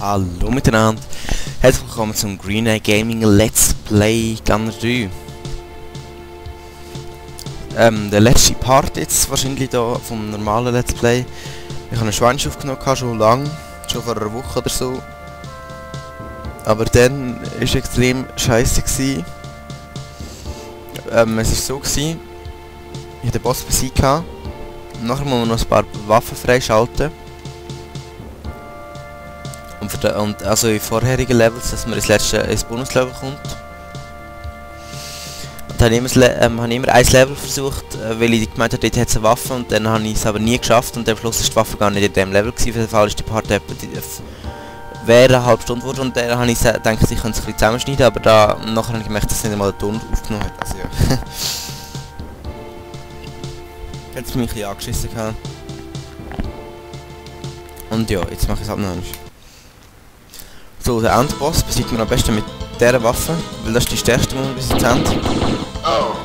Hallo miteinander, herzlich willkommen zum Green Eye Gaming Let's Play Gunner 3. Der letzte Part jetzt wahrscheinlich da vom normalen Let's Play. Ich habe einen Schweinsch aufgenommen, schon lange, schon vor einer Woche oder so. Aber dann war es extrem scheiße gewesen. Es war so gewesen, ich hatte den Boss besiegt. Nachher muss man noch ein paar Waffen freischalten. Und also in vorherigen Levels, dass man ins Bonuslevel kommt. Und dann habe ich immer ein Level versucht, weil ich gemeint habe, dort hat es eine Waffe, und dann habe ich es aber nie geschafft und am Schluss ist die Waffe gar nicht in dem Level gewesen. Auf jeden Fall ist die Part wäre eine halbe Stunde geworden, und dann habe ich gedacht, ich könnte es ein bisschen zusammenschneiden, aber nachher habe ich gemerkt, dass es nicht einmal der Ton aufgenommen hat. Also ja. Jetzt bin ich ein bisschen angeschissen gehabt. Und ja, jetzt mache ich es halt noch einmal. So, der Endboss besiegt man am besten mit dieser Waffe, weil das ist die stärkste, die wir bis jetzt haben.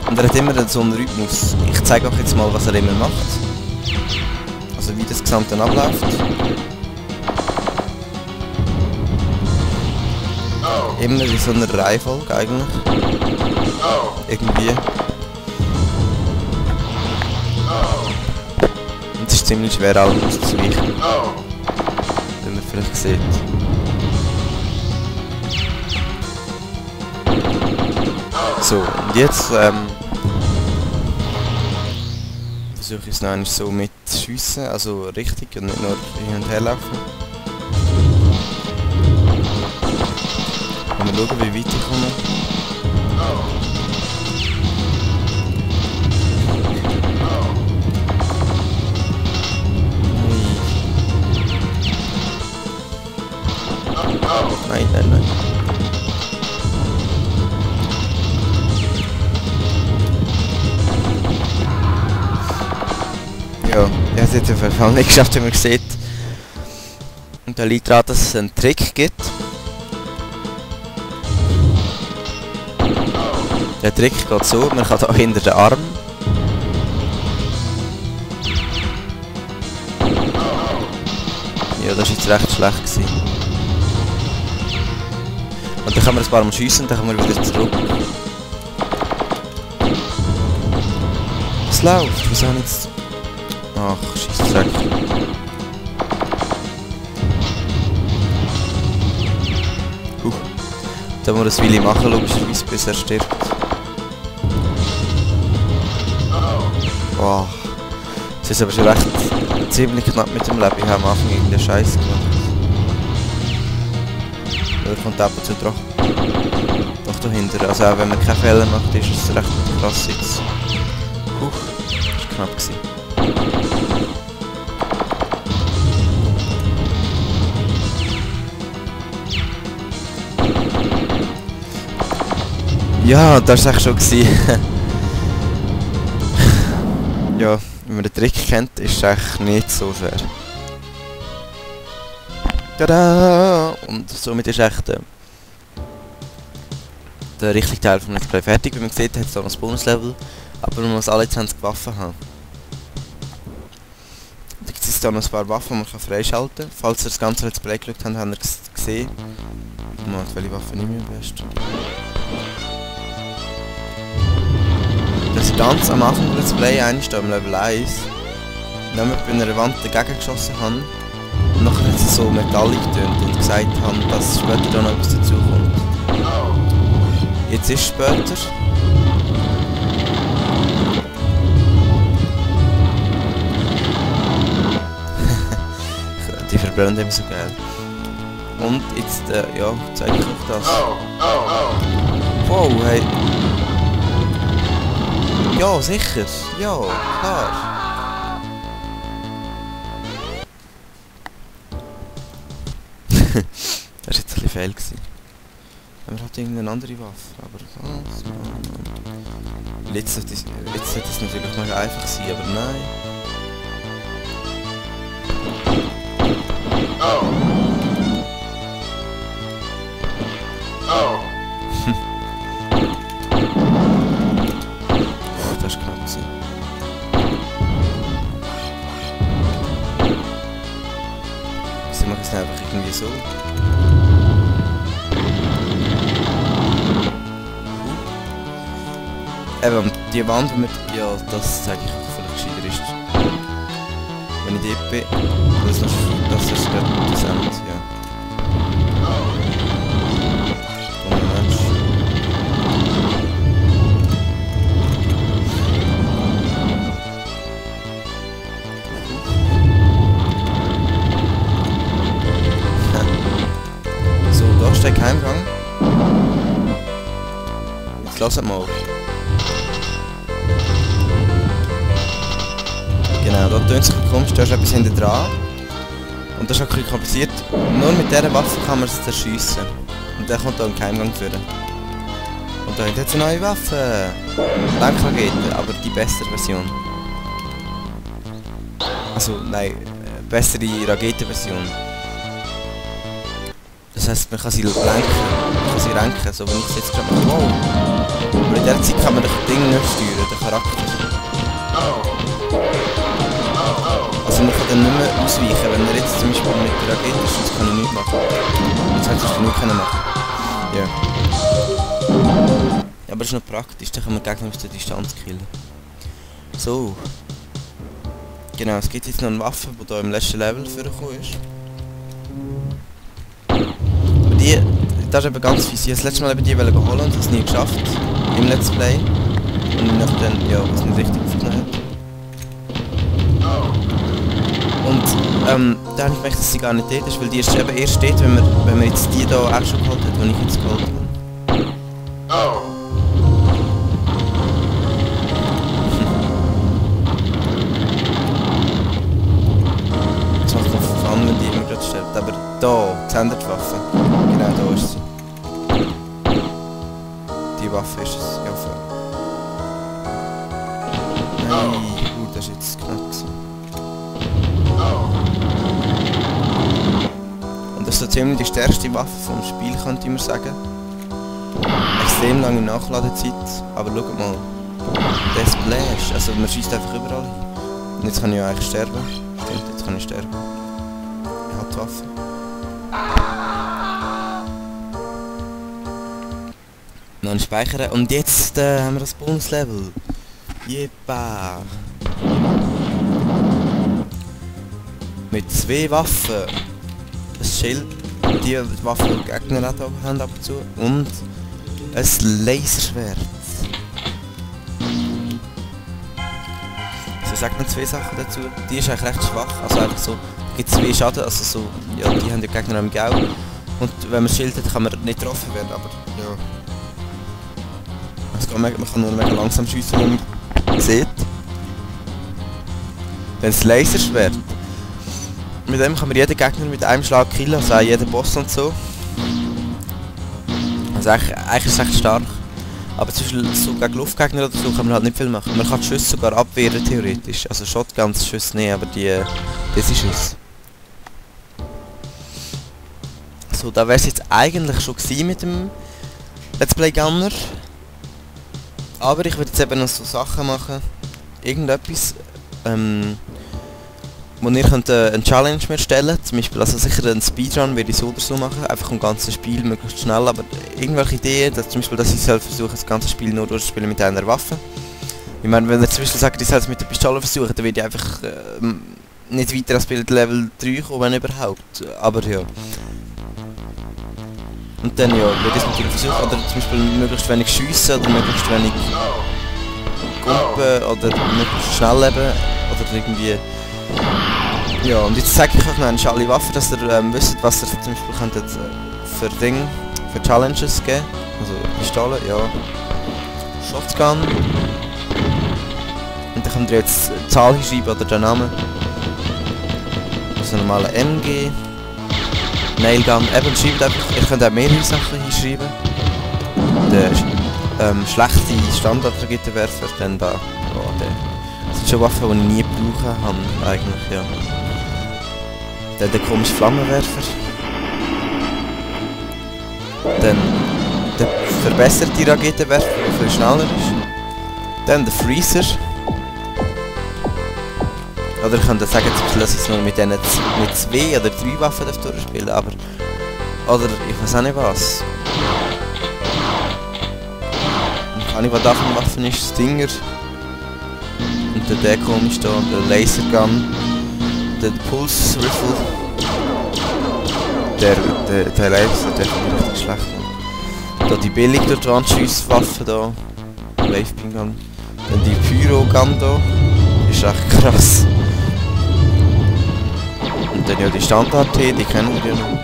Und er hat immer so einen Rhythmus. Ich zeige euch jetzt mal, was er immer macht. Also wie das Gesamte abläuft. Immer in so einer Reihenfolge eigentlich. Irgendwie. Und es ist ziemlich schwer, allem auszuweichen. Wenn man vielleicht sieht. So, und jetzt versuche ich es noch einmal so mit Schiessen, also richtig und nicht nur hin und her laufen. Mal schauen, wie weit ich komme. Nein, nein, nein. Ja, ich habe es jetzt auf jeden Fall nicht geschafft, wie man sieht. Und da liegt daran, dass es einen Trick gibt. Der Trick geht so, man kann da hinter den Arm. Ja, das war jetzt recht schlecht gewesen. Und dann kann man ein paar Mal schiessen und dann kann man wieder zurück. Es läuft, was haben jetzt... Ach, Scheissdreck. Da muss man das Willi machen, logischerweise, bis er stirbt. Boah. Das ist aber schon recht ziemlich knapp mit dem Leben. Ich habe am Anfang irgendeinen Scheiß gemacht. Oder kommt ab und zu doch dahinter. Also auch wenn man keine Fehler macht, ist es recht krass jetzt. Das war knapp gewesen. Ja, das war es schon gewesen. Ja, wenn man den Trick kennt, ist es eigentlich nicht so schwer. Tada! Und somit ist echt der richtige Teil vom Let's Play fertig. Wie man sieht, hat es da noch ein Bonuslevel, aber man muss alle 20 Waffen haben. Da gibt es da noch ein paar Waffen, die man freischalten kann. Falls ihr das ganze Let's Play geschaut habt, habt ihr es gesehen. Welche Waffe nehme ich am besten? Dass ich ganz am Anfang des Let's Play einstehe, im Level 1, nämlich bei einer Wand dagegen geschossen habe und nachher hat sie so metallic getönt und gesagt haben, dass später dann noch etwas dazu kommt. Jetzt ist es später. Die verbrennen immer so geil. Und jetzt, ja, zeige ich euch das. Wow, hey. Ja, sicher. Ja, klar. Das war jetzt ein bisschen fehl gewesen. Aber hat irgendeine andere Waffe. Aber jetzt sollte es natürlich noch einfach sein, aber nein. Das war knapp gewesen. Sie machen es einfach irgendwie so. so. Eben, die Wand, die wir... Ja, das zeige ich auch vielleicht gescheiter ist. Wenn ich dort bin, das ist gerade das Ende, ja. Dummer Mensch. So, da ist der Geheimgang. Jetzt lasst mal. Genau, da tönt es komisch, da ist etwas hinten dran. Und das ist auch ein bisschen kompliziert. Nur mit dieser Waffe kann man es zerschiessen. Und der kommt da im Geheimgang führen. Und da hat jetzt eine neue Waffe. Lenkrakete, aber die bessere Version. Also, nein, bessere Raketenversion. Das heisst, man kann sie lenken, man kann sie renken, so wenn ich es jetzt gerade mache. Wow! Aber in der Zeit kann man das Ding nicht steuern, den Charakter. Also man kann dann nicht mehr ausweichen, wenn er jetzt zum Beispiel mit der Rakete schießt, kann ich nichts machen. Jetzt hätte ich nichts machen. Ja. Ja, aber das ist noch praktisch, dann kann man Gegner aus der Distanz killen. So. Genau, es gibt jetzt noch eine Waffe, die hier im letzten Level vorgekommen ist. Aber die, das ist eben ganz fies. Ich habe das letzte Mal eben die holen und habe es nie geschafft. Im Let's Play. Und ich dann, ja, was nicht richtig aufgenommen habe. Und da habe ich gemerkt, dass sie gar nicht dort ist, weil die ist eben erst dort, wenn man jetzt die hier auch schon geholt hat, die ich jetzt geholt habe. Jetzt macht es auf an, wenn die immer gerade stirbt. Aber da, die Senderwaffe. Genau, da ist sie. Die Waffe ist es, ja voll. Hey, das ist jetzt knapp gewesen. Und das ist so ziemlich die stärkste Waffe vom Spiel, könnte man sagen. Extrem lange Nachladezeit, aber schaut mal. Der Splash, also man schießt einfach überall hin. Und jetzt kann ich ja eigentlich sterben. Stimmt, jetzt kann ich sterben. Ich habe die Waffe. Noch ein Speichern und jetzt haben wir das Bonuslevel. Jeppa! Mit 2 Waffen. Ein Schild, die Waffe die Gegner haben ab und zu. Und ein Laserschwert. So sagt man 2 Sachen dazu. Die ist eigentlich recht schwach, also einfach so, gibt 2 Schaden, also so, ja, die haben die Gegner am Gau. Und wenn man Schild hat, kann man nicht getroffen werden, aber ja. Man kann nur mega langsam schiessen, wie man sieht. Dann das Laserschwert. Mit dem kann man jeden Gegner mit einem Schlag killen, also auch jeden Boss und so. Also eigentlich ist es echt stark. Aber zum Beispiel so gegen Luftgegner oder so kann man halt nicht viel machen. Man kann die Schüsse sogar abwehren theoretisch. Also Shotguns Schüsse nicht, aber diese Schüsse. So, da wäre es jetzt eigentlich schon gewesen mit dem Let's Play Gunner. Aber ich würde jetzt eben noch so Sachen machen. Irgendetwas, wo ihr könnt eine Challenge mir stellen. Zum Beispiel, also sicher einen Speedrun würde ich so oder so machen. Einfach ein ganzes Spiel möglichst schnell. Aber irgendwelche Ideen, dass zum Beispiel, dass ich versuche, das ganze Spiel nur durchzuspielen mit einer Waffe. Ich meine, wenn ihr zum Beispiel sagt, ich soll es mit der Pistole versuchen, dann würde ich einfach nicht weiter als bei Level 3 kommen, wenn überhaupt. Aber ja. Und dann ja, würde ich es natürlich versuchen, oder zum Beispiel möglichst wenig schiessen oder möglichst wenig gumpen oder möglichst schnell leben oder irgendwie... Ja, und jetzt zeige ich euch noch alle Waffen, dass ihr wisst, was ihr zum Beispiel könntet für Challenges geben. Also Pistole, ja. Shotgun. Und dann könnt ihr jetzt die Zahl hinschreiben oder den Namen. Das ist ein normaler MG. Nailgun, eben schreibt einfach, ihr könnt auch mehrere Sachen hinschreiben. Der schlechte Standard-Raketenwerfer, dann da, oh, das sind schon Waffen, die ich nie gebraucht habe, eigentlich, ja. Dann der komische Flammenwerfer. Dann der verbesserte Raketenwerfer, der viel schneller ist. Dann der Freezer. Oder ich könnte sagen, dass ich es nur mit 2 oder 3 Waffen durchspielen darf, aber... Oder ich weiß auch nicht was. Und keine davon Waffen ist Stinger. Und der komisch da, der Lasergun. Der Pulse Rifle. Der Laser, der finde ich richtig schlecht. Da die billig durch die Wand Schusswaffe da. Wave Beam Gun. Dann die Pyro Gun da. Ist echt krass. Und dann ja die Standard T, die kennen wir ja noch.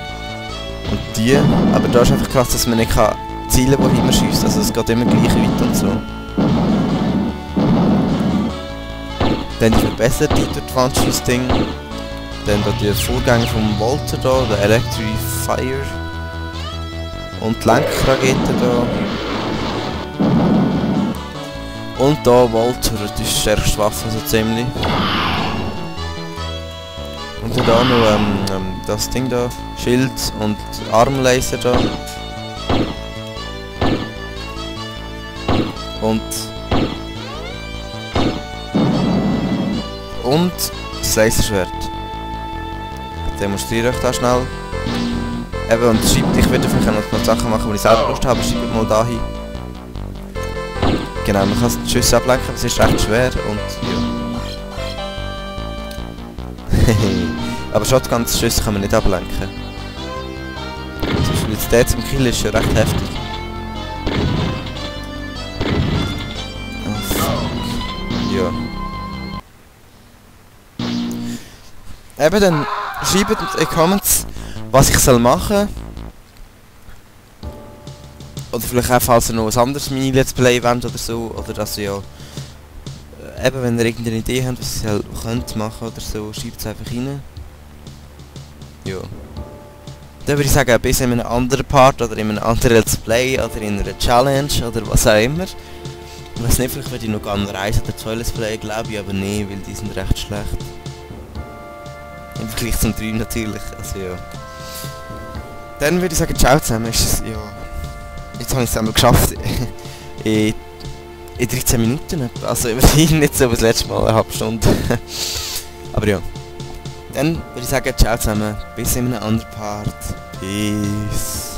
Und die, aber da ist einfach krass, dass man nicht kann zielen, wohin man schießt. Also es geht immer gleich weit und so. Dann die verbesserte durch die Wand Schuss-Ding. Dann da die Vorgänger vom Volter da, der Electrifier. Und die Lenkrakete da. Und da Volter, das ist die stärkste Waffe so ziemlich. Und dann da noch das Ding da, Schild und Armlaser da. Und das Laserschwert. Demonstriere ich da schnell. Eben, und schreibt, ich werde vielleicht auch noch Sachen machen, die ich selber Lust habe, schreibt mal da hin. Genau, man kann die Schüsse ablenken, das ist recht schwer und ja. Aber Shotgun-Schüsse kann man nicht ablenken. Zum Beispiel jetzt der zum Kill ist ja recht heftig. Oh fuck. Ja. Eben dann schreibt in die Comments, was ich soll machen. Oder vielleicht auch, falls ihr noch ein anderes Mini-Let's Play wollt oder so. Oder dass ihr ja... eben, wenn ihr irgendeine Idee habt, was ihr könnt machen oder so, schreibt es einfach rein. Ja. Dann würde ich sagen, bis in einem anderen Part oder in einem anderen Let's Play oder in einer Challenge oder was auch immer. Ich weiß nicht, vielleicht würde ich noch gerne reisen oder 2 Let's Play, glaube ich, aber nee, weil die sind recht schlecht. Im Vergleich zum 3 natürlich, also ja. Dann würde ich sagen, ciao zusammen, ist es, ja... Jetzt habe ich es einmal geschafft. in 13 Minuten etwa, also immerhin nicht so wie das letzte Mal, eine halbe Stunde. Aber ja. Dann würde ich sagen, ciao zusammen, bis in einem anderen Part. Peace.